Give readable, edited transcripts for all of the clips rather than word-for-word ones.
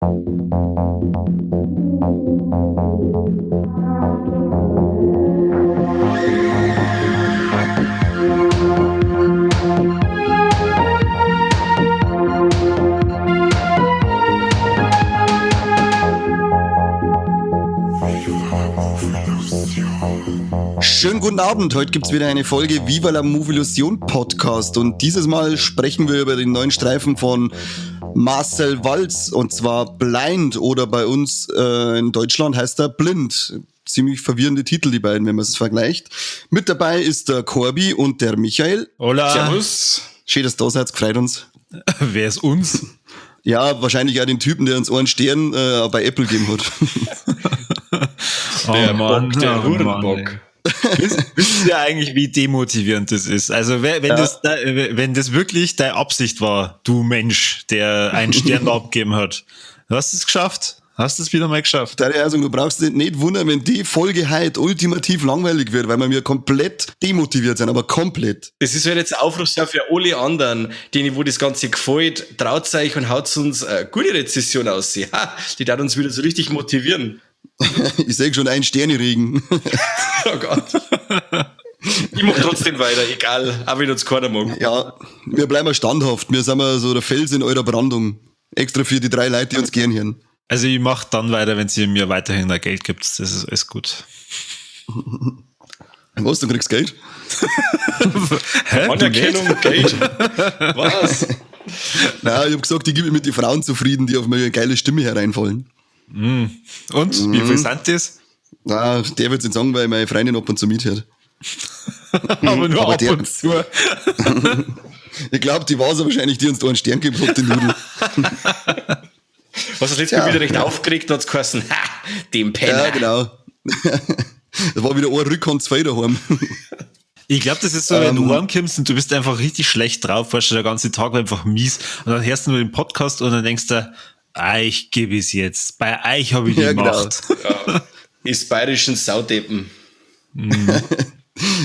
Schönen guten Abend. Heute gibt's wieder eine Folge Viva la Movilusion Podcast und dieses Mal sprechen wir über den neuen Streifen von Marcel Walz und zwar Blind oder bei uns in Deutschland heißt er Blind. Ziemlich verwirrende Titel, die beiden, wenn man es vergleicht. Mit dabei ist der Corby und der Michael. Hola. Servus. Schön, dass du da seid, gefreut uns. Wer ist uns? Ja, wahrscheinlich auch den Typen, der uns einen Stern bei Apple gegeben hat. Oh Der Mann, Bock, der oh Mann, Hurenbock. ey. Wisst ihr eigentlich, wie demotivierend das ist? Also, wenn das wirklich deine Absicht war, du Mensch, der einen Stern da abgegeben hat, du hast es geschafft. Hast es wieder mal geschafft. Da also, du brauchst dich nicht wundern, wenn die Folge heute ultimativ langweilig wird, weil wir mir komplett demotiviert sind, aber komplett. Das ist halt jetzt ein Aufruf für alle anderen, denen wo das Ganze gefällt, traut euch und haut uns eine gute Rezession aus. Ha, die darf uns wieder so richtig motivieren. Ich seh schon einen Sterne-Regen. Oh Gott. Ich mach trotzdem weiter, egal, auch wenn uns keiner mag. Ja, wir bleiben standhaft. Wir sind mal so der Fels in eurer Brandung. Extra für die drei Leute, die uns gern hören. Also ich mach dann weiter, wenn sie mir weiterhin da Geld gibt. Das ist alles gut. Was, du kriegst Geld? Hä? Du Anerkennung, nicht? Geld. Was? Nein, ich hab gesagt, ich gebe mich mit den Frauen zufrieden, die auf meine geile Stimme hereinfallen. Und? Wie viel sind das? Na, der wird's nicht sagen, weil meine Freundin ab und zu mithört. Aber nur Aber ab der- und zu. Ich glaub, die war's wahrscheinlich, die uns da einen Stern gegeben hat, die Nudel. Was das letzte Mal Ja. wieder recht aufgeregt hat, hat's geheißen, ha, dem Penner. Ja, genau. Das war wieder ein Rückhand 2 daheim. Ich glaub, das ist so, wenn du heimkommst und du bist einfach richtig schlecht drauf, weißt du, der ganze Tag war einfach mies. Und dann hörst du nur den Podcast und dann denkst du, euch geb ich's jetzt. Bei euch hab ich die Ja, genau. Macht. Ja. Ist bayerischen Saudeppen.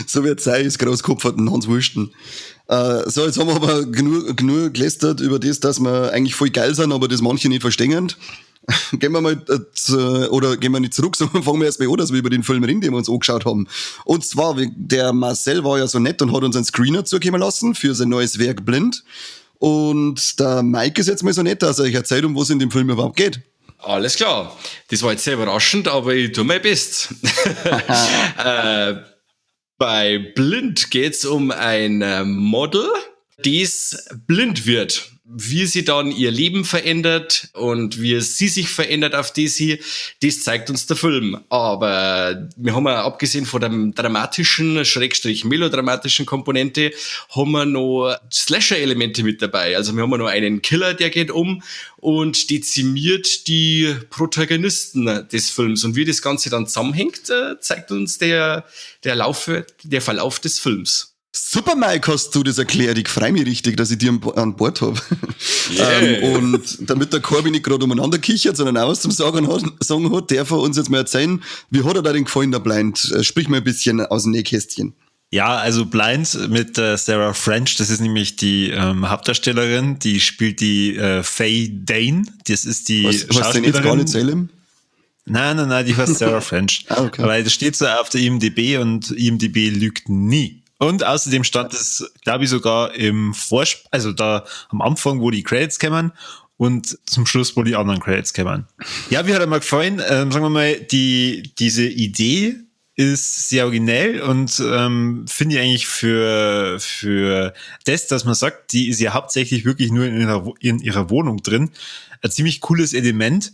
So wird's sein, ist Großkopf hat einen Hans Wursten. So, jetzt haben wir aber genug gelästert über das, dass wir eigentlich voll geil sind, aber das manche nicht verstehen. Gehen wir mal zu, oder gehen wir nicht zurück, sondern fangen wir erst mal an, dass wir über den Film reden, den wir uns angeschaut haben. Und zwar, der Marcel war ja so nett und hat uns einen Screener zukommen lassen für sein neues Werk Blind. Und der Mike ist jetzt mal so nett, dass er euch erzählt, um was in dem Film überhaupt geht. Alles klar. Das war jetzt sehr überraschend, aber ich tue mein Bestes. Bei Blind geht's um ein Model, das blind wird. Wie sie dann ihr Leben verändert und wie sie sich verändert auf die sie, das zeigt uns der Film. Aber wir haben ja, abgesehen von der dramatischen, Schrägstrich melodramatischen Komponente, haben wir noch Slasher-Elemente mit dabei. Also wir haben noch einen Killer, der geht um und dezimiert die Protagonisten des Films. Und wie das Ganze dann zusammenhängt, zeigt uns der Verlauf des Films. Super, Mike, hast du das erklärt. Ich freu mich richtig, dass ich dich an Bord hab. Yeah. Und damit der Corby nicht gerade umeinander kichert, sondern auch was zum Sagen hat, darf er uns jetzt mal erzählen, wie hat er da denn gefallen, der Blind? Sprich mal ein bisschen aus dem Nähkästchen. Ja, also Blind mit Sarah French, das ist nämlich die Hauptdarstellerin, die spielt die Faye Dane, das ist die Was, hast du denn jetzt gar nicht Schauspielerin. Salem? Nein, nein, nein, die heißt Sarah French. Ah, okay. Weil das steht so auf der IMDb und IMDb lügt nie. Und außerdem stand es, glaub ich, sogar im Vorspann, also da am Anfang, wo die Credits kämen und zum Schluss, wo die anderen Credits kämen. Ja, wie hat er mir gefallen? Sagen wir mal, diese Idee ist sehr originell und finde ich eigentlich für das, dass man sagt, die ist ja hauptsächlich wirklich nur in ihrer Wohnung drin, ein ziemlich cooles Element.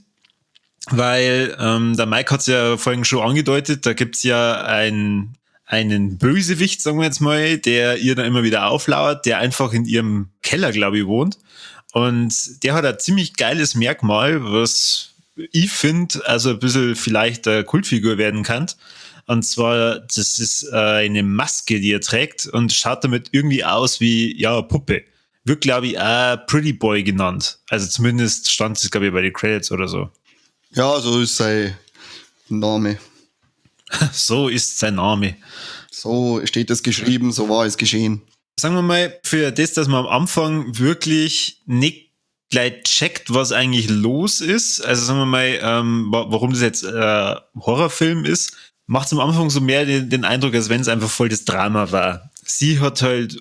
Weil der Mike hat's ja vorhin schon angedeutet, da gibt's ja einen Bösewicht, sagen wir jetzt mal, der ihr dann immer wieder auflauert, der einfach in ihrem Keller, glaub ich, wohnt. Und der hat ein ziemlich geiles Merkmal, was ich find, also ein bisschen vielleicht eine Kultfigur werden kann. Und zwar, das ist eine Maske, die er trägt und schaut damit irgendwie aus wie, ja, eine Puppe. Wird, glaub ich, auch Pretty Boy genannt. Also zumindest stand es, glaub ich, bei den Credits oder so. Ja, so ist sein Name. So ist sein Name. So steht es geschrieben, so war es geschehen. Sagen wir mal, für das, dass man am Anfang wirklich nicht gleich checkt, was eigentlich los ist, also sagen wir mal, warum das jetzt Horrorfilm ist, macht es am Anfang so mehr den Eindruck, als wenn es einfach voll das Drama war. Sie hat halt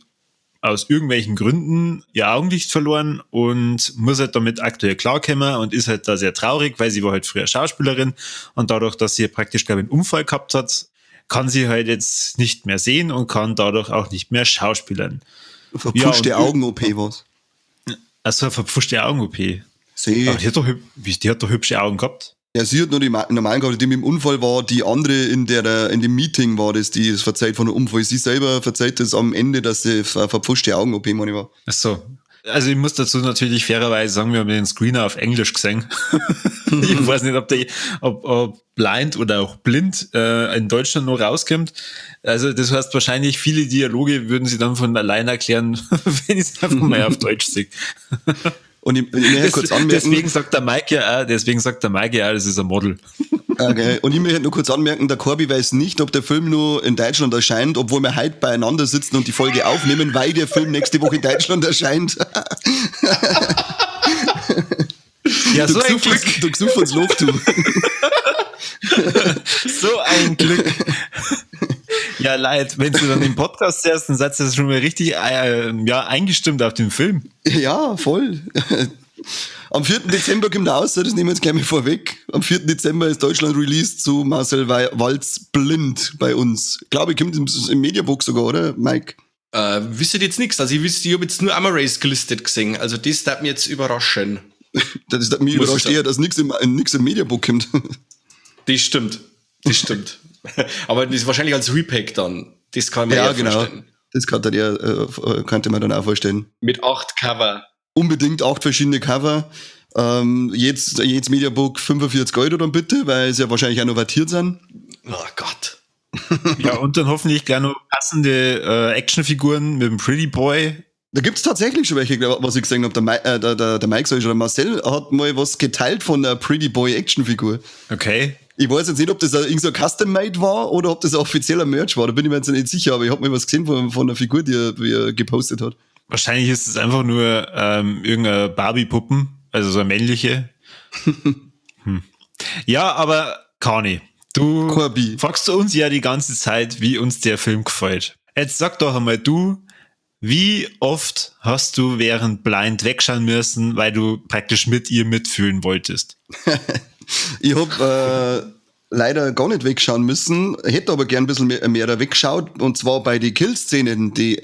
aus irgendwelchen Gründen ihr Augenlicht verloren und muss halt damit aktuell klarkommen und ist halt da sehr traurig, weil sie war halt früher Schauspielerin und dadurch, dass sie praktisch, glaube ich, einen Unfall gehabt hat, kann sie halt jetzt nicht mehr sehen und kann dadurch auch nicht mehr schauspielern. Verpfuschte ja, Augen-OP was. Also verpfuschte Augen-OP. Aber die hat doch hübsche Augen gehabt. Ja, sie hat nur die normalen gehabt, die mit dem Unfall war, die andere in dem Meeting war das, die es verzeiht von dem Unfall. Sie selber verzeiht das am Ende, dass sie verpfuschte Augen-OP meine war. Ach so. Also ich muss dazu natürlich fairerweise sagen, wir haben den Screener auf Englisch gesehen. Ich weiß nicht, ob Blind oder auch Blind in Deutschland noch rauskommt. Also das heißt wahrscheinlich, viele Dialoge würden sie dann von allein erklären, wenn ich es einfach mal auf Deutsch sehe. Und ich möchte kurz anmerken, deswegen sagt der Mike ja auch, das ist ein Model. Okay. Und ich möchte nur kurz anmerken, der Corby weiß nicht, ob der Film nur in Deutschland erscheint, obwohl wir heute beieinander sitzen und die Folge aufnehmen, weil der Film nächste Woche in Deutschland erscheint. Ja, du so ein Glück. Du gsuff ins Loch, du. So ein Glück. Ja, leid, wenn du dann den Podcast hörst, dann seid ihr schon mal richtig eingestimmt auf den Film. Ja, voll. Am 4. Dezember kommt er raus, das nehmen wir jetzt gleich mal vorweg. Am 4. Dezember ist Deutschland Release zu Marcel Walz Blind bei uns. Glaube ich, kommt im Mediabook sogar, oder, Mike? Wisst ihr jetzt nichts? Also ich wüsste, ich habe jetzt nur Amarace gelistet gesehen. Also das darf mich jetzt überraschen. Das darf mich überrascht eher, dass nichts im Mediabook kommt. Das stimmt. Das stimmt. Aber das ist wahrscheinlich als Repack dann. Das kann man ja genau. Vorstellen. Das könnte man dann auch vorstellen. Mit 8 Cover. Unbedingt 8 verschiedene Cover. Jetzt Mediabook 45 Euro dann bitte, weil sie ja wahrscheinlich auch noch wattiert sind. Oh Gott. Ja, und dann hoffentlich gleich noch passende Actionfiguren mit dem Pretty Boy. Da gibt's tatsächlich schon welche, was ich gesehen habe. Der Mike, sag ich schon, der Marcel hat mal was geteilt von einer Pretty Boy Actionfigur. Okay. Ich weiß jetzt nicht, ob das irgend so ein Custom-Made war oder ob das ein offizieller Merch war. Da bin ich mir jetzt nicht sicher, aber ich hab mal was gesehen von einer Figur, die er gepostet hat. Wahrscheinlich ist es einfach nur irgendeine Barbie-Puppen, also so eine männliche. Ja, aber Kani, du Corby. Fragst du uns ja die ganze Zeit, wie uns der Film gefällt. Jetzt sag doch einmal du, wie oft hast du während Blind wegschauen müssen, weil du praktisch mit ihr mitfühlen wolltest? Ich hab leider gar nicht wegschauen müssen, hätte aber gern ein bisschen mehr weggeschaut, und zwar bei den Kill-Szenen, die,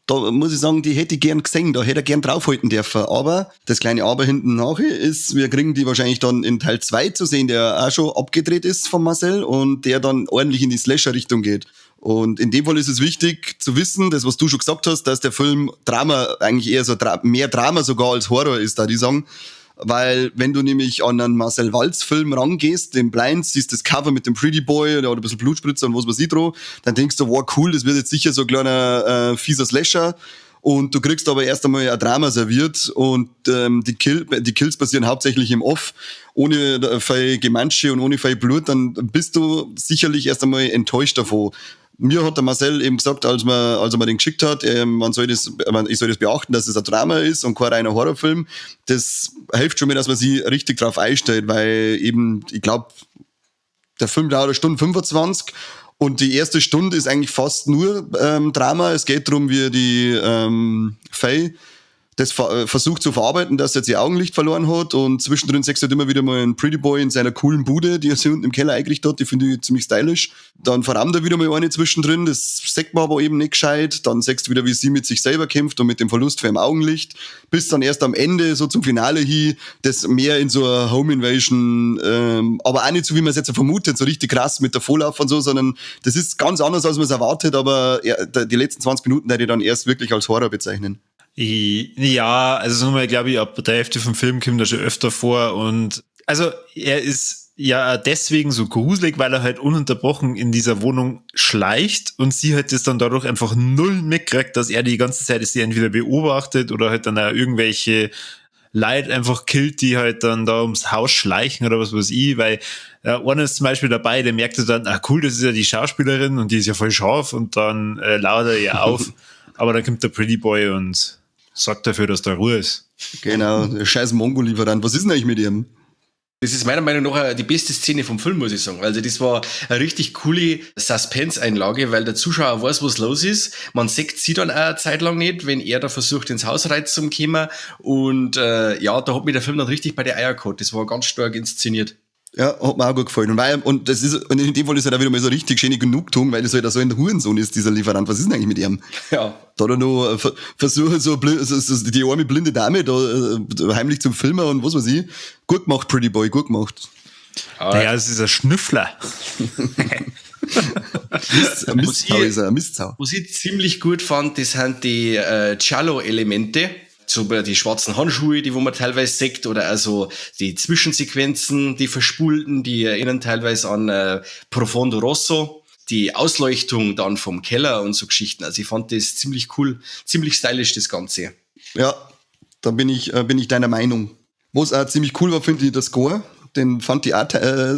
da muss ich sagen, die hätte ich gern gesehen, da hätte er gern draufhalten dürfen. Aber das kleine Aber hinten nach ist, wir kriegen die wahrscheinlich dann in Teil 2 zu sehen, der auch schon abgedreht ist von Marcel und der dann ordentlich in die Slasher-Richtung geht. Und in dem Fall ist es wichtig zu wissen, das, was du schon gesagt hast, dass der Film Drama, eigentlich eher so mehr Drama sogar als Horror ist, da die sagen. Weil wenn du nämlich an einen Marcel Walz-Film rangehst, den Blind, siehst das Cover mit dem Pretty Boy oder ein bisschen Blutspritzer und was weiß ich drauf, dann denkst du, wow, cool, das wird jetzt sicher so ein kleiner fieser Slasher. Und du kriegst aber erst einmal ein Drama serviert und die Kills passieren hauptsächlich im Off, ohne viel Gemansche und ohne viel Blut, dann bist du sicherlich erst einmal enttäuscht davon. Mir hat der Marcel eben gesagt, als er mir den geschickt hat, ich soll das beachten, dass es ein Drama ist und kein reiner Horrorfilm. Das hilft schon mir, dass man sich richtig drauf einstellt, weil eben, ich glaube, der Film dauert 1:25 und die erste Stunde ist eigentlich fast nur Drama. Es geht darum, wie die Faye das versucht zu verarbeiten, dass er jetzt ihr Augenlicht verloren hat, und zwischendrin siehst du halt immer wieder mal einen Pretty Boy in seiner coolen Bude, die er sich unten im Keller eingerichtet hat, die finde ich ziemlich stylisch. Dann verrammt er wieder mal eine zwischendrin, das sagt man aber eben nicht gescheit. Dann siehst du wieder, wie sie mit sich selber kämpft und mit dem Verlust für ihr Augenlicht, bis dann erst am Ende, so zum Finale hin, das mehr in so einer Home Invasion, aber auch nicht so, wie man es jetzt vermutet, so richtig krass mit der Vorlauf und so, sondern das ist ganz anders, als man es erwartet, aber die letzten 20 Minuten hätte ich dann erst wirklich als Horror bezeichnen. Ja, also nochmal, glaube ich, ab der Hälfte vom Film kommt er schon öfter vor, und also er ist ja deswegen so gruselig, weil er halt ununterbrochen in dieser Wohnung schleicht und sie halt das dann dadurch einfach null mitkriegt, dass er die ganze Zeit sie entweder beobachtet oder halt dann auch irgendwelche Leute einfach killt, die halt dann da ums Haus schleichen oder was weiß ich, weil einer ist zum Beispiel dabei, der merkt dann, ah cool, das ist ja die Schauspielerin und die ist ja voll scharf, und dann lauert er ihr auf, aber dann kommt der Pretty Boy und Sorgt dafür, dass da Ruhe ist. Genau, der scheiß Mongo-Lieferant. Was ist denn eigentlich mit ihm? Das ist meiner Meinung nach die beste Szene vom Film, muss ich sagen. Also das war eine richtig coole Suspense-Einlage, weil der Zuschauer weiß, was los ist. Man sieht sie dann auch eine Zeit lang nicht, wenn er da versucht, ins Haus reinzukommen. Und ja, da hat mich der Film dann richtig bei der Eier gehabt. Das war ganz stark inszeniert. Ja, hat mir auch gut gefallen. Und in dem Fall ist er da wieder mal so richtig schöne Genugtuung, weil das halt auch so ein Hurensohn ist, dieser Lieferant. Was ist denn eigentlich mit ihm? Ja. Da hat er noch versucht, so die arme blinde Dame da heimlich zum Filmen und was weiß ich. Gut gemacht, Pretty Boy, gut gemacht. Ah, naja, es ist ein Schnüffler. Misthau ist er, ein Misthau. Was ich ziemlich gut fand, das sind die Giallo-Elemente. So die schwarzen Handschuhe, die wo man teilweise sieht, oder also die Zwischensequenzen, die verspulten, die erinnern teilweise an Profondo Rosso, die Ausleuchtung dann vom Keller und so Geschichten. Also ich fand das ziemlich cool, ziemlich stylisch, das Ganze. Ja, da bin ich deiner Meinung. Was auch ziemlich cool war, finde ich, der Score. Den fand ich auch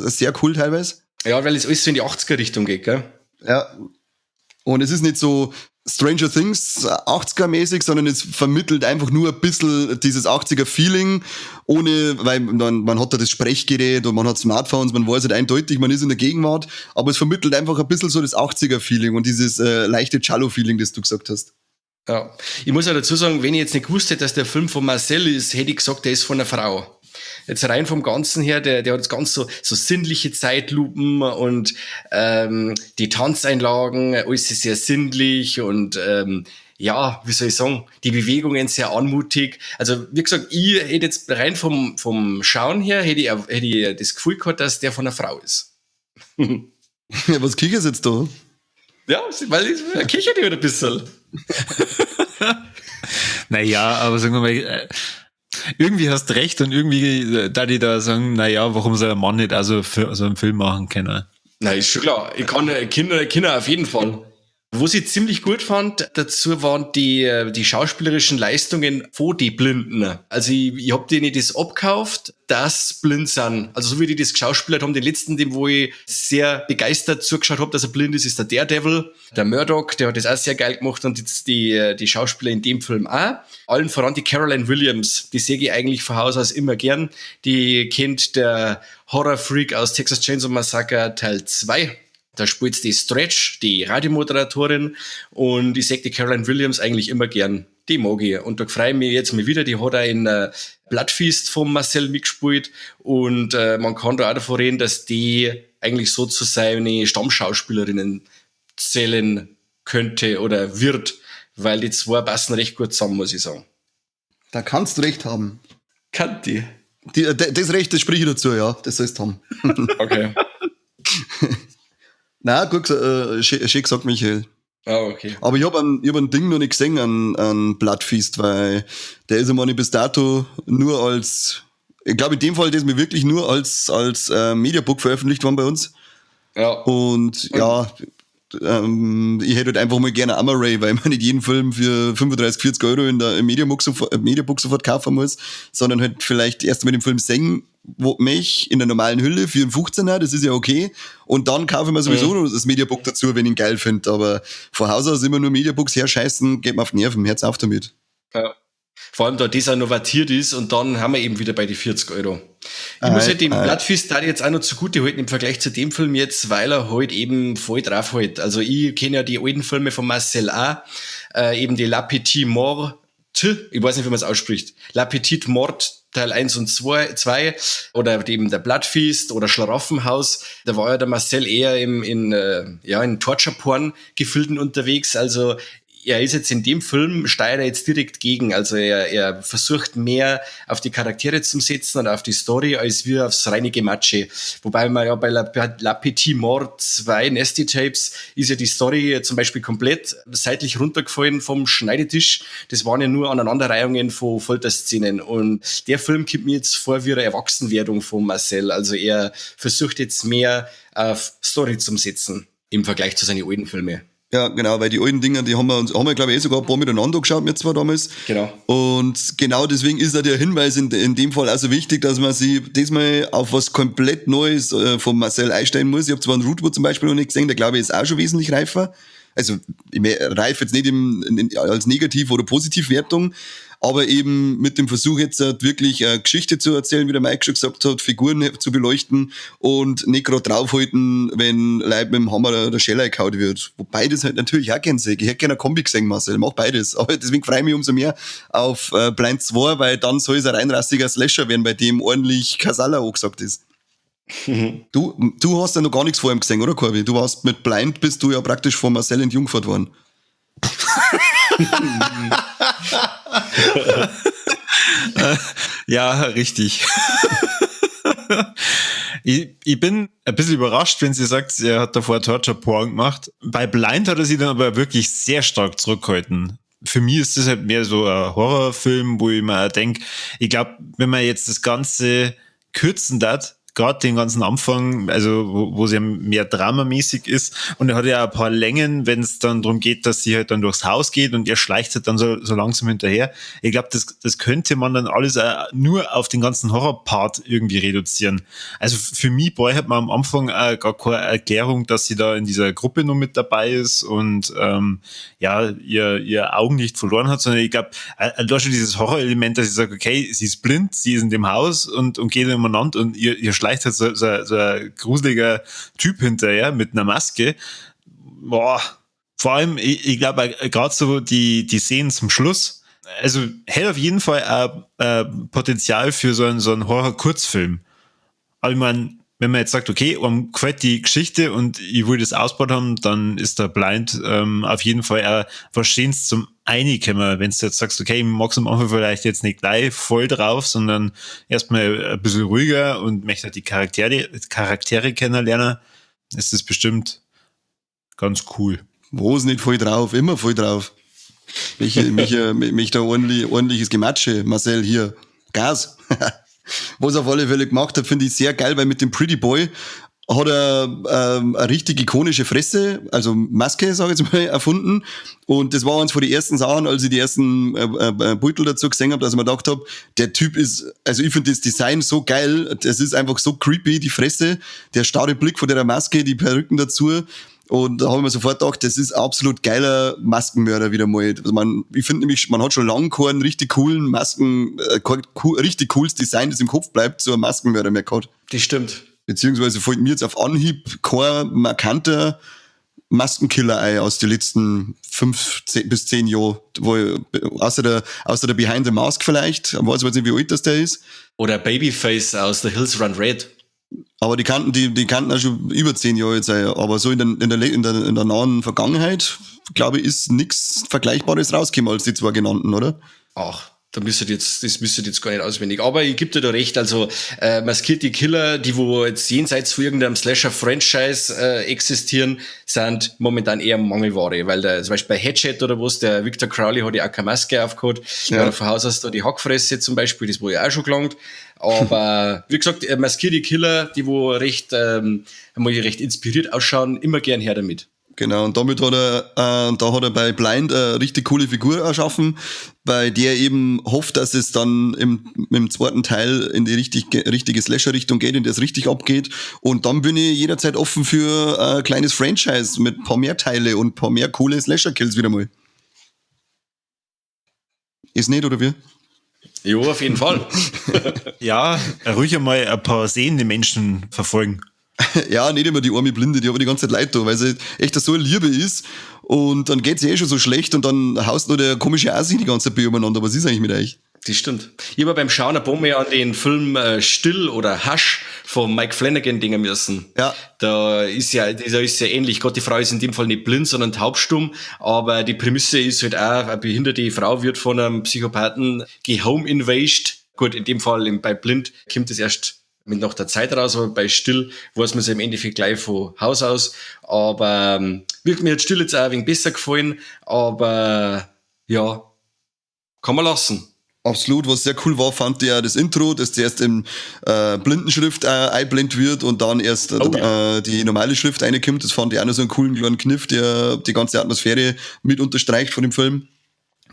sehr cool teilweise. Ja, weil es alles so in die 80er-Richtung geht, gell? Ja. Und es ist nicht so Stranger Things 80er-mäßig, sondern es vermittelt einfach nur ein bisschen dieses 80er-Feeling, ohne, weil man hat da das Sprechgerät und man hat Smartphones, man weiß halt eindeutig, man ist in der Gegenwart, aber es vermittelt einfach ein bisschen so das 80er-Feeling und dieses leichte Giallo-Feeling, das du gesagt hast. Ja, ich muss auch dazu sagen, wenn ich jetzt nicht gewusst hätte, dass der Film von Marcel ist, hätte ich gesagt, der ist von einer Frau. Jetzt rein vom Ganzen her, der hat jetzt ganz so sinnliche Zeitlupen und die Tanzeinlagen, alles ist sehr sinnlich und ja, wie soll ich sagen, die Bewegungen sehr anmutig. Also wie gesagt, ich hätte jetzt rein vom Schauen her, hätte ich das Gefühl gehabt, dass der von einer Frau ist. Ja, was kicherst jetzt da? Ja, weil ich kichert wieder ein bisschen. Naja, aber sagen wir mal, irgendwie hast du recht und irgendwie, da die da sagen, naja, warum soll ein Mann nicht also für so einen Film machen können? Na, ist schon klar. Ich kann Kinder auf jeden Fall. Was ich ziemlich gut fand dazu waren die schauspielerischen Leistungen von die Blinden. Also ich hab denen das abgekauft, dass blind sind. Also so wie die das geschauspielert haben, den letzten, dem wo ich sehr begeistert zugeschaut hab, dass er blind ist, ist der Daredevil. Der Murdock, der hat das auch sehr geil gemacht und jetzt die Schauspieler in dem Film auch. Allen voran die Caroline Williams, die sehe ich eigentlich von Haus aus immer gern. Die kennt der Horror-Freak aus Texas Chainsaw Massacre Teil 2. Da spielt die Stretch, die Radiomoderatorin, und ich sehe die Caroline Williams eigentlich immer gern. Die mag ich. Und da freue ich mich jetzt mal wieder. Die hat auch in Blood Feast von Marcel mitgespielt. Und man kann da auch davon reden, dass die eigentlich so zu seinen Stammschauspielerinnen zählen könnte oder wird, weil die zwei passen recht gut zusammen, muss ich sagen. Da kannst du recht haben. Kann die. Das Recht, das spreche ich dazu, ja. Das sollst du haben. Okay. Na gut, schön gesagt, Michael. Ah, okay. Aber ich hab ein Ding noch nicht gesehen an Blood Feast, weil der ist ja mal bis dato nur als, ich glaube in dem Fall, der ist mir wirklich nur als Mediabook veröffentlicht worden bei uns. Ja. Und ja, ich hätte halt einfach mal gerne Amaray, weil man nicht jeden Film für 35, 40 Euro in der, im Mediabook sofort kaufen muss, sondern halt vielleicht erst mal den Film sehen, wo mich in der normalen Hülle für einen 15er, das ist ja okay. Und dann kaufe ich mir sowieso noch das Mediabook dazu, wenn ich ihn geil finde. Aber von Haus aus immer nur Mediabooks herscheißen, geht mir auf die Nerven. Hört's auf damit. Ja. Vor allem, da das auch noch wattiert ist und dann haben wir eben wieder bei die 40 Euro. Ich muss halt dem Blood Feast da jetzt auch noch zugute halten im Vergleich zu dem Film jetzt, weil er halt eben voll drauf hält. Also ich kenne ja die alten Filme von Marcel A., eben die La Petite Mort, ich weiß nicht, wie man es ausspricht, La Petite Mort Teil 1 und 2 oder eben der Blood Feast oder Schlaraffenhaus, da war ja der Marcel eher in Torture-Porn-Gefilden unterwegs, also er ist jetzt in dem Film, steuert er jetzt direkt gegen, also er versucht mehr auf die Charaktere zu setzen und auf die Story, als wir aufs reine Gematsche. Wobei man ja bei La Petite Mort 2 Nasty Tapes ist ja die Story zum Beispiel komplett seitlich runtergefallen vom Schneidetisch. Das waren ja nur Aneinanderreihungen von Folterszenen und der Film kommt mir jetzt vor wie eine Erwachsenwerdung von Marcel. Also er versucht jetzt mehr auf Story zu setzen im Vergleich zu seinen alten Filmen. Ja, genau, weil die alten Dinger, die haben wir, glaube ich, sogar ein paar miteinander geschaut, wir zwei damals. Genau. Und genau deswegen ist ja der Hinweis in dem Fall auch so wichtig, dass man sich diesmal auf was komplett Neues von Marcel einstellen muss. Ich habe zwar einen Rootwood zum Beispiel noch nicht gesehen, der glaube ich ist auch schon wesentlich reifer. Also reif jetzt nicht als Negativ- oder Positivwertung, aber eben mit dem Versuch jetzt halt wirklich eine Geschichte zu erzählen, wie der Mike schon gesagt hat, Figuren zu beleuchten und nicht gerade draufhalten, wenn Leute mit dem Hammer der Schelle gehauen wird. Wobei das halt natürlich auch gern sehe. Ich hätte gerne eine Kombi gesehen, Marcel, mach beides. Aber deswegen freue ich mich umso mehr auf Blind 2, weil dann soll es ein reinrassiger Slasher werden, bei dem ordentlich Kasalla angesagt ist. Du hast ja noch gar nichts vor ihm gesehen, oder Corby? Du warst mit Blind, bist du ja praktisch von Marcel entjungfert worden. Ja, richtig. Ich bin ein bisschen überrascht, wenn sie sagt, er hat davor Torture Porn gemacht. Bei Blind hat er sich dann aber wirklich sehr stark zurückgehalten. Für mich ist das halt mehr so ein Horrorfilm, wo ich mir auch denk, ich glaub, wenn man jetzt das Ganze kürzen darf, gerade den ganzen Anfang, also wo es ja mehr dramamäßig ist, und er hat ja ein paar Längen, wenn es dann darum geht, dass sie halt dann durchs Haus geht und er schleicht halt dann so langsam hinterher. Ich glaub, das könnte man dann alles auch nur auf den ganzen Horror-Part irgendwie reduzieren. Also für mich hat man am Anfang auch gar keine Erklärung, dass sie da in dieser Gruppe noch mit dabei ist und ja, ihr Augen nicht verloren hat, sondern ich glaub, da schon dieses Horror-Element, dass ich sage, okay, sie ist blind, sie ist in dem Haus und geht umeinander und ihr schleicht halt so ein gruseliger Typ hinterher mit einer Maske. Boah. Vor allem, ich glaube, gerade so die Szenen zum Schluss, also hätte auf jeden Fall auch Potenzial für so einen Horror-Kurzfilm. Aber ich meine, wenn man jetzt sagt, okay, einem gefällt die Geschichte und ich will das ausgebaut haben, dann ist der Blind auf jeden Fall auch was Schönes zum Reinkommen. Wenn du jetzt sagst, okay, ich mag's am Anfang vielleicht jetzt nicht gleich voll drauf, sondern erstmal ein bisschen ruhiger und möchte halt die Charaktere kennenlernen, ist das bestimmt ganz cool. Wo ist nicht voll drauf? Immer voll drauf. Mich da ordentliches Gematsche, Marcel, hier. Gas. Was er auf alle Fälle gemacht hat, finde ich sehr geil, weil mit dem Pretty Boy hat er eine richtig ikonische Fresse, also Maske, sag ich jetzt mal, erfunden. Und das war eins von den ersten Sachen, als ich die ersten Beutel dazu gesehen hab, dass ich mir gedacht hab, der Typ ist, also ich finde das Design so geil, das ist einfach so creepy, die Fresse, der starre Blick von der Maske, die Perücken dazu. Und da habe ich mir sofort gedacht, das ist absolut geiler Maskenmörder wieder mal. Also ich finde nämlich, man hat schon lange keinen richtig coolen Masken, richtig cooles Design, das im Kopf bleibt, so ein Maskenmörder mehr gehabt. Das stimmt. Beziehungsweise fällt mir jetzt auf Anhieb kein markanter Maskenkiller ein aus den letzten 5 bis 10 Jahren, wo ich, außer der Behind the Mask vielleicht, ich weiß nicht, wie alt das der ist. Oder Babyface aus The Hills Run Red. Aber die kannten auch schon über 10 Jahre jetzt. Aber so in der nahen Vergangenheit, glaube ich, ist nichts Vergleichbares rausgekommen als die zwei genannten, oder? Ach, da müsstet jetzt, das müsstet jetzt gar nicht auswendig. Aber ich geb dir da recht, also maskierte Killer, die wo jetzt jenseits von irgendeinem Slasher-Franchise existieren, sind momentan eher Mangelware, weil der, zum Beispiel bei Hatchet oder was, der Victor Crowley hat ja auch keine Maske aufgehabt, ja. Der von Haus aus da die Hackfresse zum Beispiel, das war ja auch schon gelangt. Aber wie gesagt, maskierte Killer, die wo recht, einmal recht inspiriert ausschauen, immer gern her damit. Genau, und damit hat er, da hat er bei Blind eine richtig coole Figur erschaffen, bei der er eben hofft, dass es dann im zweiten Teil in die richtige Slasher-Richtung geht, in der es richtig abgeht. Und dann bin ich jederzeit offen für ein kleines Franchise mit ein paar mehr Teile und ein paar mehr coole Slasher-Kills wieder mal. Ist nicht, oder wie? Jo, auf jeden Fall. Ja, ruhig einmal ein paar sehende Menschen verfolgen. Ja, nicht immer die arme Blinde, die aber die ganze Zeit leid da, weil sie echt so eine Liebe ist und dann geht's ihr eh schon so schlecht und dann haust nur der komische Assi die ganze Zeit bei umeinander. Was ist eigentlich mit euch? Das stimmt. Ich habe beim Schauen ein paar Mal an den Film Still oder Hush von Mike Flanagan denken müssen. Ja. Da ist ja ähnlich. Gott, die Frau ist in dem Fall nicht blind, sondern taubstumm. Aber die Prämisse ist halt auch, eine behinderte Frau wird von einem Psychopathen gehome-invaded. Gut, in dem Fall bei Blind kommt es erst mit nach der Zeit raus, aber bei Still weiß man es im Endeffekt gleich von Haus aus. Aber mir hat Still jetzt auch ein wenig besser gefallen, aber ja, kann man lassen. Absolut, was sehr cool war, fand ich ja das Intro, das zuerst in Blindenschrift eingeblendet wird und dann erst die normale Schrift reinkommt. Das fand ich auch noch so einen coolen kleinen Kniff, der die ganze Atmosphäre mit unterstreicht von dem Film,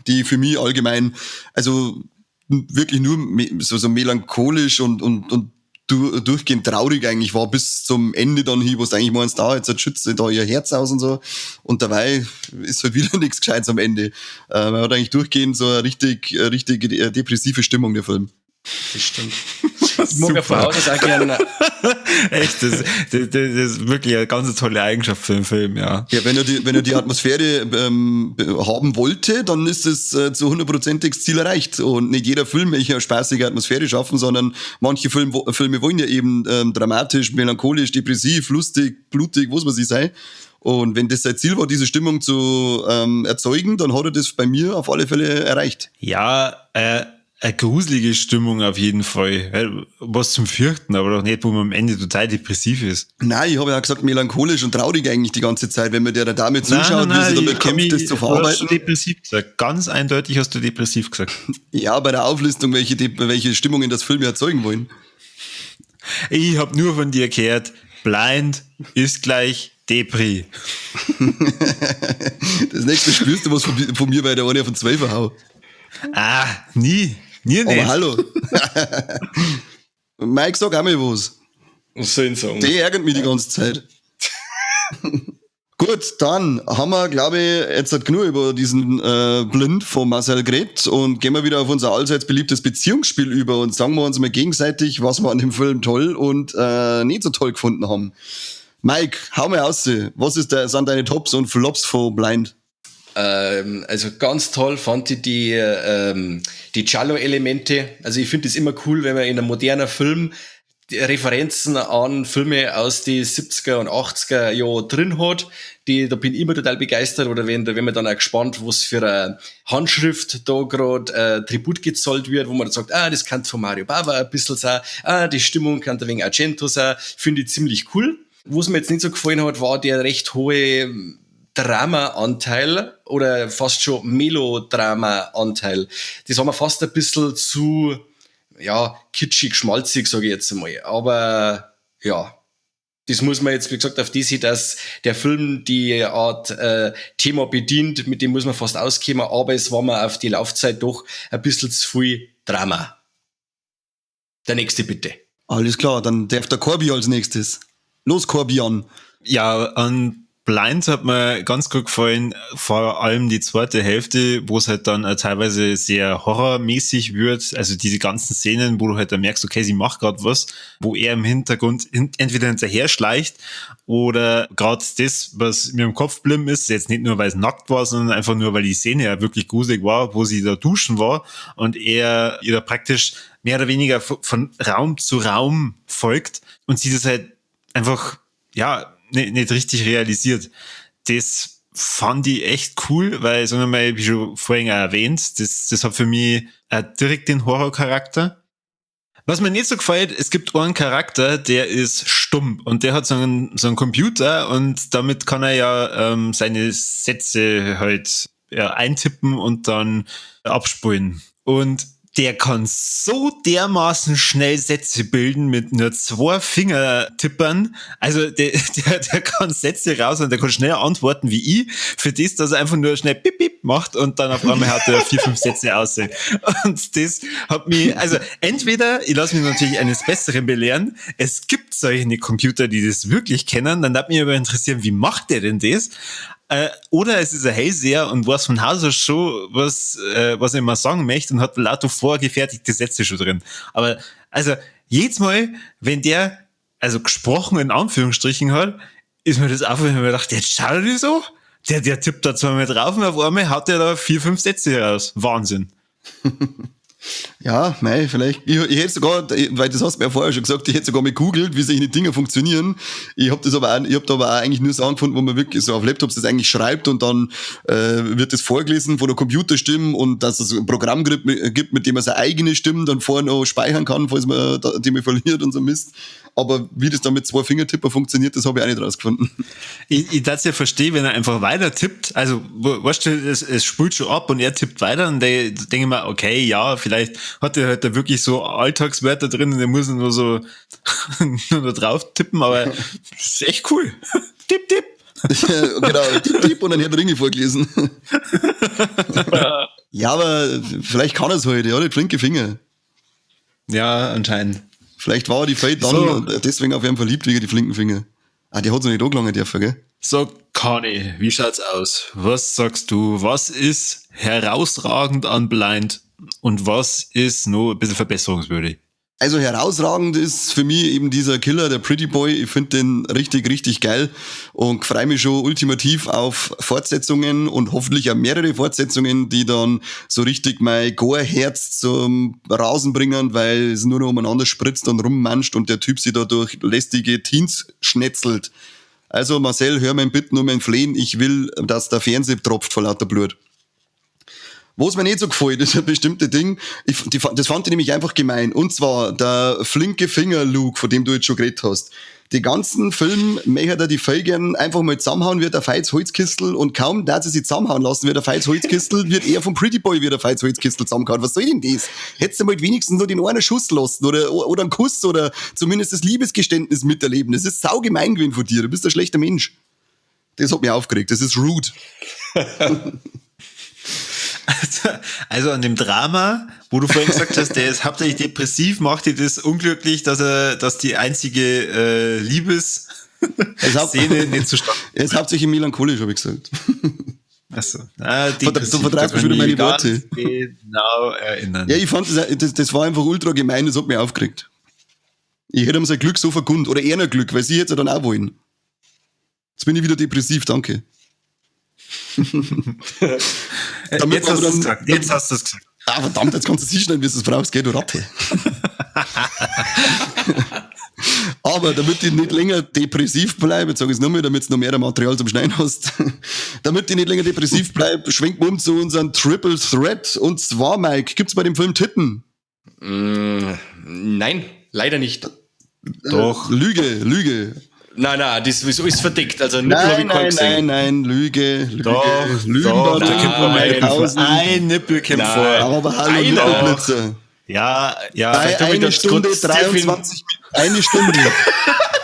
die für mich allgemein, also wirklich nur so melancholisch und Durchgehend traurig eigentlich war, bis zum Ende dann hin, wo es eigentlich meinst, da, jetzt schützt sie da ihr Herz aus und so. Und dabei ist halt wieder nichts Gescheites am Ende. Man hat eigentlich durchgehend so eine richtig, richtig depressive Stimmung, der Film. Das stimmt. Ich mag ja von Haus aus auch gerne. Echt, das ist wirklich eine ganz tolle Eigenschaft für den Film, ja. Ja, wenn er die Atmosphäre haben wollte, dann ist es zu 100%ig das Ziel erreicht. Und nicht jeder Film möchte eine spaßige Atmosphäre schaffen, sondern manche Filme wollen ja eben dramatisch, melancholisch, depressiv, lustig, blutig, was weiß ich sein. Und wenn das sein Ziel war, diese Stimmung zu erzeugen, dann hat er das bei mir auf alle Fälle erreicht. Ja, eine gruselige Stimmung auf jeden Fall. Was zum Fürchten, aber doch nicht, wo man am Ende total depressiv ist. Nein, ich habe ja gesagt, melancholisch und traurig eigentlich die ganze Zeit, wenn man der Dame zuschaut, wie sie damit kämpft, das zu verarbeiten. Hast du depressiv gesagt. Ganz eindeutig hast du depressiv gesagt. Ja, bei der Auflistung, welche Stimmungen das Film erzeugen wollen. Ich hab nur von dir gehört, blind ist gleich Depri. Das nächste spürst du was von mir bei der eine von 12 hau. Ah, nie. Nie aber nicht. Hallo. Mike, sag auch mal was. Was soll ich sagen? Die ärgert mich die ganze Zeit. Gut, dann haben wir, glaube ich, jetzt halt genug über diesen Blind von Marcel geredet und gehen wir wieder auf unser allseits beliebtes Beziehungsspiel über und sagen wir uns mal gegenseitig, was wir an dem Film toll und nicht so toll gefunden haben. Mike, hau mal aus. Was sind deine Tops und Flops von Blind? Also ganz toll fand ich die Giallo-Elemente. Also ich finde es immer cool, wenn man in einem modernen Film die Referenzen an Filme aus die 70er und 80er Jahren drin hat. Da bin ich immer total begeistert. Oder wenn man dann auch gespannt, was für eine Handschrift da gerade Tribut gezollt wird, wo man dann sagt, das kann von Mario Bava ein bisschen sein, die Stimmung kann ein wenig Argento sein. Finde ich ziemlich cool. Was mir jetzt nicht so gefallen hat, war der recht hohe Drama-Anteil oder fast schon Melodrama-Anteil. Das war mir fast ein bisschen zu, ja, kitschig, schmalzig, sage ich jetzt einmal. Aber ja, das muss man jetzt, wie gesagt, auf die sehen, dass der Film die Art Thema bedient, mit dem muss man fast auskommen, aber es war mir auf die Laufzeit doch ein bisschen zu viel Drama. Der nächste bitte. Alles klar, dann darf der Corby als nächstes. Los, Corbian. Ja, an Blind hat mir ganz gut gefallen, vor allem die zweite Hälfte, wo es halt dann teilweise sehr horrormäßig wird, also diese ganzen Szenen, wo du halt dann merkst, okay, sie macht gerade was, wo er im Hintergrund entweder hinterher schleicht oder gerade das, was mir im Kopf geblieben ist, jetzt nicht nur, weil es nackt war, sondern einfach nur, weil die Szene ja wirklich gruselig war, wo sie da duschen war und er ihr da praktisch mehr oder weniger von Raum zu Raum folgt und sie das halt einfach, ja, nicht richtig realisiert. Das fand ich echt cool, weil, sagen wir mal, wie schon vorhin auch erwähnt, das hat für mich direkt den Horrorcharakter. Was mir nicht so gefällt, es gibt einen Charakter, der ist stumm und der hat so einen Computer und damit kann er ja seine Sätze halt eintippen und dann abspulen. Und der kann so dermaßen schnell Sätze bilden mit nur 2 Fingertippern. Also der kann Sätze raus und der kann schneller antworten wie ich, für das, dass er einfach nur schnell pip, pip macht und dann auf einmal hat er 4, 5 Sätze aus. Und das hat mich, also entweder, ich lasse mich natürlich eines Besseren belehren, es gibt solche Computer, die das wirklich kennen, dann würde mich aber interessieren, wie macht der denn das? Oder es ist ein Hellseher und weiß von Haus aus schon, was er immer sagen möchte und hat lauter vorgefertigte Sätze schon drin. Aber also jedes Mal, wenn der also gesprochen in Anführungsstrichen hat, ist mir das einfach, wenn ich mir gedacht, jetzt schaut er das so? Der tippt da zweimal drauf und auf einmal haut der da 4, 5 Sätze raus. Wahnsinn. Ja, mei, vielleicht. Ich hätte sogar, weil das hast du mir ja vorher schon gesagt, ich hätte sogar mal gegoogelt, wie solche Dinge funktionieren. Ich hab da aber auch eigentlich nur Sachen gefunden, wo man wirklich so auf Laptops das eigentlich schreibt und dann wird das vorgelesen von der Computerstimme und dass es ein Programm gibt, mit dem man seine eigene Stimme dann vorher noch speichern kann, falls man die man verliert und so Mist. Aber wie das dann mit 2 Fingertipper funktioniert, das habe ich auch nicht rausgefunden. Ich darf es ja verstehen, wenn er einfach weiter tippt. Also, weißt du, es spult schon ab und er tippt weiter und da denke ich mir, okay, ja, vielleicht hat er halt da wirklich so Alltagswörter drin und er muss nur so nur drauf tippen, aber das ist echt cool. Tipp, tipp. Genau, tipp, tipp und dann hat er Ringe vorgelesen. Ja, aber vielleicht kann er es heute, ja, die flinke Finger. Ja, anscheinend. Vielleicht war die Faye dann so deswegen auf ihn verliebt, wegen die flinken Finger. Ah, die hat so nicht angelangen dürfen, gell? So, Conny, wie schaut's aus? Was sagst du? Was ist herausragend an Blind und was ist noch ein bisschen verbesserungswürdig? Also herausragend ist für mich eben dieser Killer, der Pretty Boy. Ich finde den richtig, richtig geil und freue mich schon ultimativ auf Fortsetzungen und hoffentlich auch mehrere Fortsetzungen, die dann so richtig mein Gore-Herz zum Rasen bringen, weil es nur noch umeinander spritzt und rummanscht und der Typ sich da durch lästige Teens schnetzelt. Also Marcel, hör mein Bitten um mein Flehen. Ich will, dass der Fernseher tropft vor lauter Blut. Was mir nicht so gefällt, ist ein bestimmtes Ding. Das fand ich nämlich einfach gemein. Und zwar der flinke Finger-Luke, von dem du jetzt schon geredet hast. Die ganzen Film möchte er die Felgen einfach mal zusammenhauen wird der Feits Holzkistel und kaum, da sie sich zusammenhauen lassen wird der Feits Holzkistel, wird er vom Pretty Boy wieder Feits Holzkistel zusammengehauen. Was soll denn das? Hättest du mal wenigstens nur den einen Schuss lassen oder einen Kuss oder zumindest das Liebesgeständnis miterleben. Das ist saugemein gewesen von dir. Du bist ein schlechter Mensch. Das hat mich aufgeregt. Das ist rude. Also an dem Drama, wo du vorhin gesagt hast, der ist hauptsächlich depressiv, macht dir das unglücklich, dass die einzige Liebesszene nicht zustande Er ist hauptsächlich melancholisch, habe ich gesagt. Achso. Du vertreibst mir schon wieder meine Worte. Genau erinnern. Ja, ich fand, das war einfach ultra gemein, das hat mich aufgeregt. Ich hätte ihm sein Glück so vergönnt. Oder eher Glück, weil sie hätte es ja dann auch wollen. Jetzt bin ich wieder depressiv, danke. Jetzt hast du es gesagt. Jetzt hast du es gesagt. Ah, verdammt, jetzt kannst du es hinschneiden, wie du es brauchst, gell, du Ratte. Aber damit ich nicht länger depressiv bleibe, jetzt sag ich es nochmal, damit du noch mehr Material zum Schneiden hast, damit ich nicht länger depressiv bleibe, schwenken wir um zu unserem Triple Threat. Und zwar, Mike, gibt's bei dem Film Titten? Nein, leider nicht. Doch. Lüge. Nein, das ist verdeckt. Also Nippel habe ich keinen gesehen. Nein, Lüge, Doch, Lügen. Doch, da kommt nur ein Nippel vor. Ein Nippel kommt vor. Aber hallo, Nippelblitzer. Ja. Bei 1 Stunde 23, eine Stunde.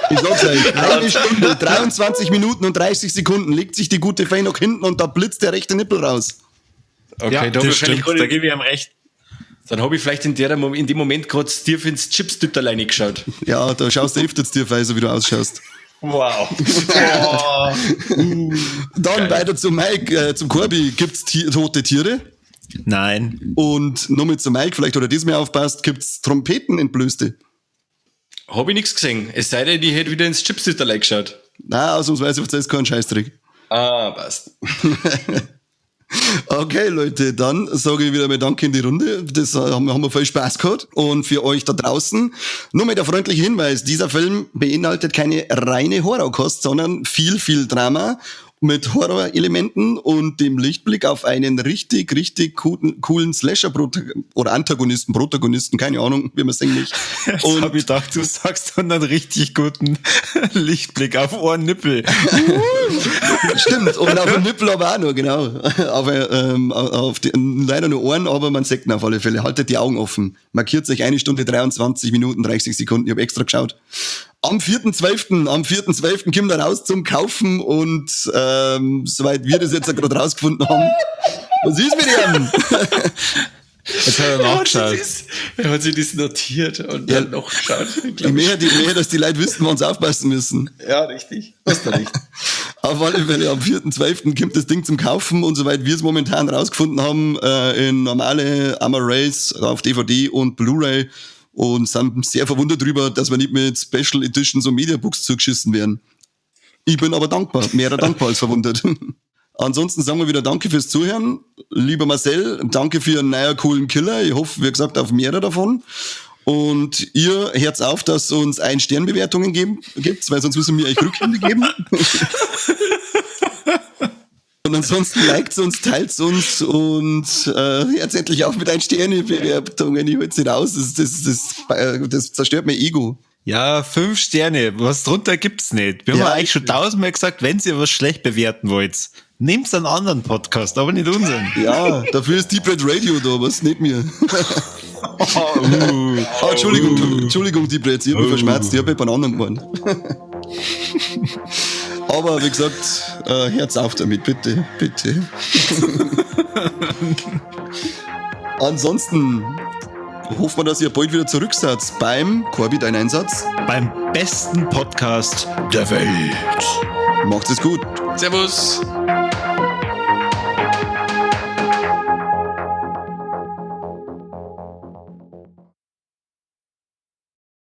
Ich sag's euch, 1 Stunde, 23 Minuten und 30 Sekunden legt sich die gute Fee noch hinten und da blitzt der rechte Nippel raus. Okay, ja, das stimmt, da gebe ich ihm recht. Dann habe ich vielleicht in dem Moment gerade Steve ins Chips-Tütterlein geschaut. Ja, da schaust du öfter Steve, so wie du ausschaust. Wow. Oh. Dann weiter zu Mike, zum Corby. Gibt's tote Tiere? Nein. Und nochmal zu Mike, vielleicht hat er diesmal aufpasst, gibt's Trompetenentblößte? Hab ich nichts gesehen. Es sei denn, ich hätte wieder ins Chips-Tütterlein geschaut. Nein, ausnahmsweise das ist kein Scheißdreck. Ah, passt. Okay, Leute, dann sage ich wieder mal Danke in die Runde. Das haben wir voll Spaß gehabt. Und für euch da draußen, nur mal der freundliche Hinweis, dieser Film beinhaltet keine reine Horrorkost, sondern viel, viel Drama mit Horrorelementen und dem Lichtblick auf einen richtig, richtig coolen Slasher- oder Antagonisten, Protagonisten, keine Ahnung, wie man es denkt. Jetzt hab ich gedacht, du sagst dann einen richtig guten Lichtblick auf Ohrnippel. Stimmt, und auf den Nippel aber auch noch, genau. Auf die, leider nur Ohren, aber man sieht ihn auf alle Fälle. Haltet die Augen offen. Markiert sich 1 Stunde 23 Minuten 30 Sekunden. Ich habe extra geschaut. Am 4.12. kommt er raus zum Kaufen und soweit wir das jetzt gerade rausgefunden haben. Was ist mit ihm? Jetzt hat er nachgeschaut. Er hat sich das notiert und dann noch geschaut. Ich möchte, dass die Leute wissen, wann sie aufpassen müssen. Ja, richtig. Hast du recht. Auf alle Fälle, am 4.12. kommt das Ding zum Kaufen und soweit wir es momentan rausgefunden haben, in normale Amarays auf DVD und Blu-ray. Und sind sehr verwundert drüber, dass wir nicht mit Special Editions und Mediabooks zugeschissen werden. Ich bin aber dankbar, mehr dankbar als verwundert. Ansonsten sagen wir wieder Danke fürs Zuhören. Lieber Marcel, danke für einen neuen coolen Killer. Ich hoffe, wie gesagt, auf mehrere davon. Und ihr hört's auf, dass uns 1-Stern-Bewertungen gibt, weil sonst müssen wir euch Rückhände geben. Und ansonsten liket uns, teilt uns und hört endlich auf mit 1-Sterne-Bewertungen. Ich hol's nicht aus. Das zerstört mein Ego. Ja, 5 Sterne. Was drunter gibt's nicht. Wir haben eigentlich schon tausendmal gesagt, wenn ihr was schlecht bewerten wollt, nehmt einen anderen Podcast, aber nicht unseren. Ja, dafür ist Deep Red Radio da, was nicht mir. Oh, Entschuldigung, Deep Red, ich hab mich verschmerzt, ich hab bei anderen gemeint. Aber wie gesagt, Herz auf damit, bitte, bitte. Ansonsten Hoffen wir, dass ihr bald wieder zurück seid beim Corby, dein Einsatz. Beim besten Podcast der Welt. Macht es gut. Servus.